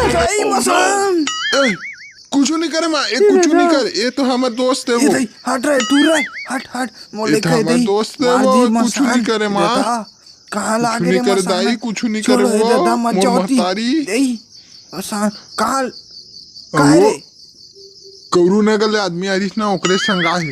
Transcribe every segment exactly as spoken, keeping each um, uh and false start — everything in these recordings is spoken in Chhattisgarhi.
ए, कुछू नहीं करे माँ, ए कुछू नहीं करे, ए तो हमर दोस्त है वो। हट रे, दूर रे, हट हट। मोले ए तो हमर दोस्त है वो, कुछू नहीं करे माँ। कहाँ लागे रे मसान? दाई, कुछू नहीं करे वो, दादा, मत मोर जाओ ती। महतारी। ए मसान, कहाँ? कहाँ रे? कौरू नगर ले आदमी आ रहिस ना, ओकरे संग आहे।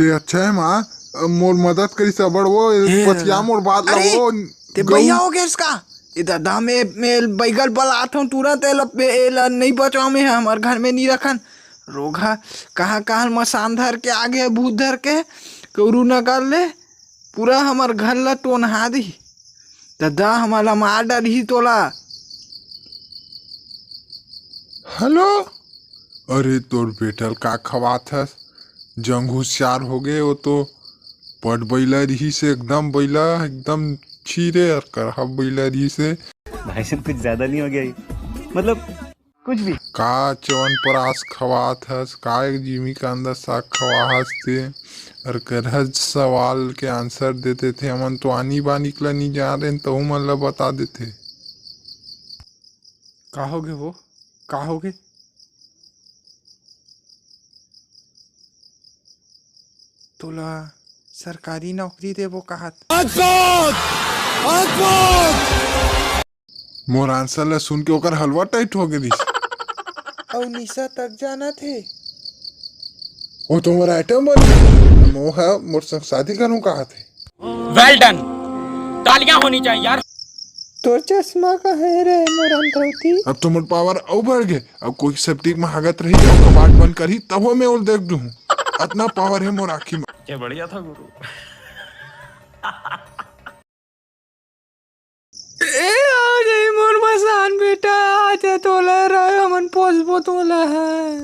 ए अच्छा है माँ, मोर मदद करिस अबड़ वो, ए, पतिया मोर बात ला अरे, वो। ते गौ- भैया हो गए इसका। ए दादा, मैं, मैं बैगल बलात हूँ तुरंत, एला, एला नहीं बचाओ मैं, हमर घर में नहीं रखन। रोगहा कहाँ कहाँ मसान धर के आ गए, भूत धर के, कौरू नगर ले, पूरा हमर घर ला टोनहा दी। दादा, हमला मार डरही तोला। हेलो, अरे तोर बेटल का खवात हस? जंग हुसियार हो गए, वो तो पट बैला रही से एकदम बैला, एकदम छीरे और करहा बैला रही से। भाई साहब, कुछ ज्यादा नहीं हो गया ये? मतलब, कुछ भी। का चवन परास खवात हस, का एक जिमी कांदा साग खवा हस ते? और करहज सवाल के आंसर देते थे, हमन तो आनी बानी के ला नहीं जान रहे, तहु मन ला बता देते। का हो गए वो? का हो गए? तोला सरकारी नौकरी देबो कहत। मोर आंसर ला सुन के ओकर हलवा टाइट हो गइस। अउ निशा तक जानत हे। वो तो मोर आइटम बन, मोह मोर संग शादी करूं कहत हे। Well done. तालियां होनी चाहिए यार। तोर चश्मा का है रे मोर अंधौती? अब तो मोर पावर अउ बढ़ गए। अब कोई सेप्टिक में हागत रही, अब कबाड़ बंद करही, तब मैं ओल देख दूं। अतना पावर है मोर आँखी में। ये बढ़िया था गुरु। ए, आ जाई मोर मसान बेटा, आ जा तोला रहे, हमन पोसबो तोला है।